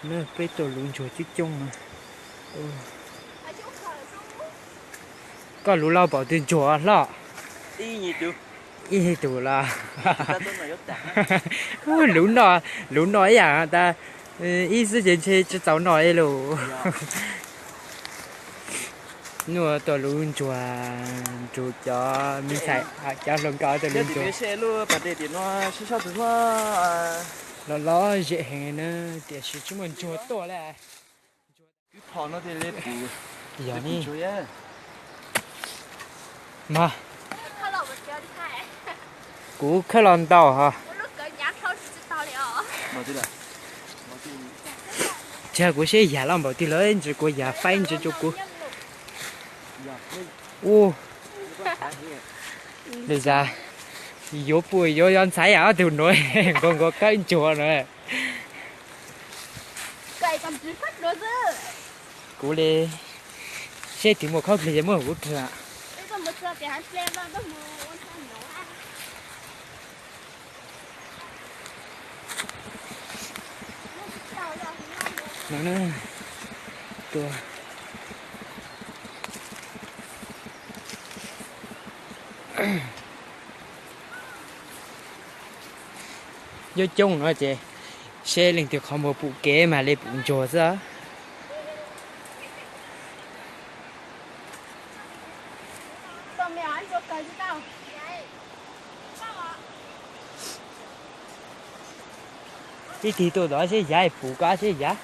Peb tuaj luv ntsuag coob coob no. Koj luv los npaum twg ntsuag hlob? Ib tus los. Luv noj, luv noj ib yam tas, ib xwb ces ntshe tsis txaus noj li lauj. Nua tuaj luv ntsuag, nrug cov me ntxhais, cov hluas nkauj tuaj luv ntsuag. Los los zem heev na, tiam sis tsis muaj ntsuag tuaj li. Yog ni. Mas kuv khawb los ntau hos. Tsis yog kuv siab yam los npaum twg lawm, ntsis kuv yam faib ntsis rau kuv. Ua li cas yuav puas yuav yog ntxhais yam ob tug nuav nkaus nkaus khawb ntsuag na. Kuv li, seb twg muaj khaub dlig ces muab kuv rau. Coob coob no ces seb leej twg qhov muag pum kev mas li pum ntsuag xwb. Ib tig tuaj tod seb yav, pum koj seb yav.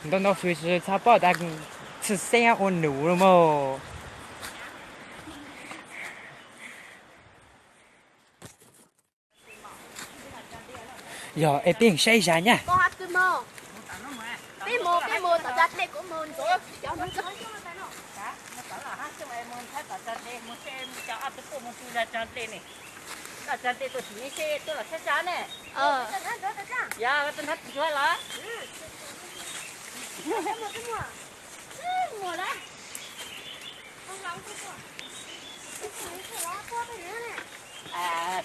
Ntau ntau fws txhaj paub tas txhaj xeeb ua num mog. Yog es peb saib zaj nyab.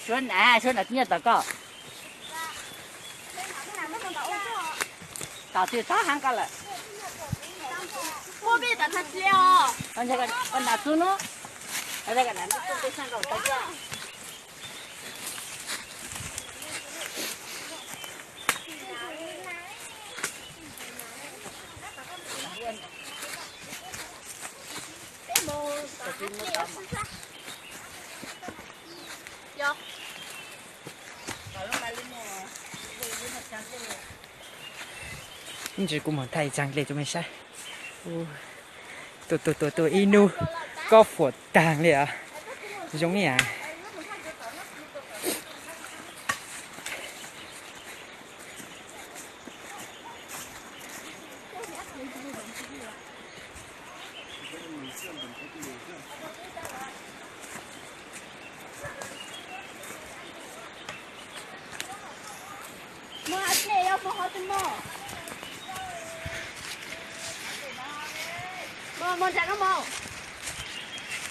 Suav na, suav na tib nyuag tom koj. Tom twg txhob heev koj lawm. Koj nram xub nub. Ib ntsis kuv mus thaij tsav dlej rau mej saib. Tuaj tuaj tuaj tuaj ib hnub kob fuam taag li os. Zoo ib yam.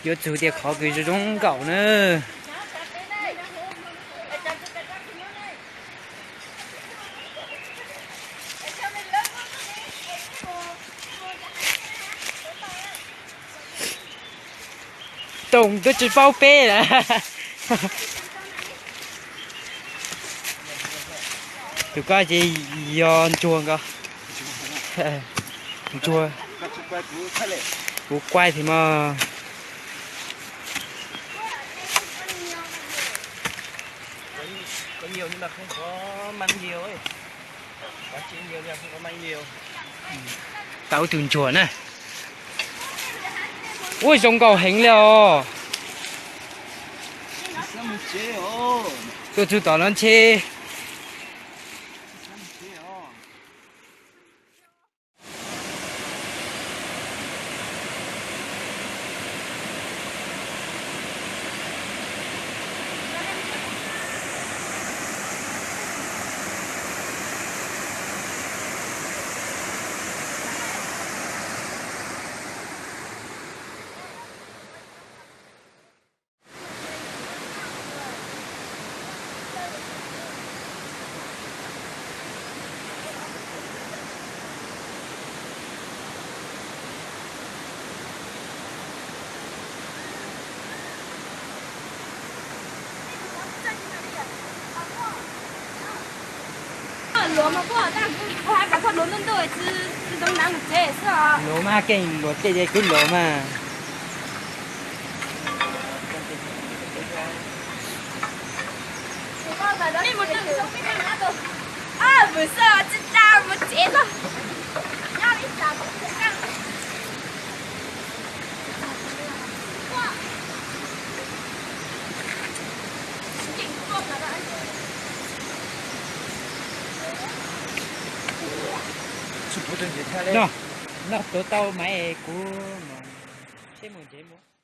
Yuav txug tias qhov kws zoo zoo nkaus na. Toom twb tsis paub peb lawm. Tus ko ces yog ntsuag nkaus. Ntsuag. Kuv kuaib thiab mog. Tau tus ntsuag na. Ua zoo nkaus heev li os. Tuaj txug tom no ntshe. Luag mas kuj hais kom koj luag ntuj ntuj, tsis zoo nav mus tsev xwb os. Luag mas keej luag tej ces kuv luag mas. Vwm xwb tsis tas mus tsev tso. Noj, noj tuav tau mas kuv mus, seb mus tsev mus.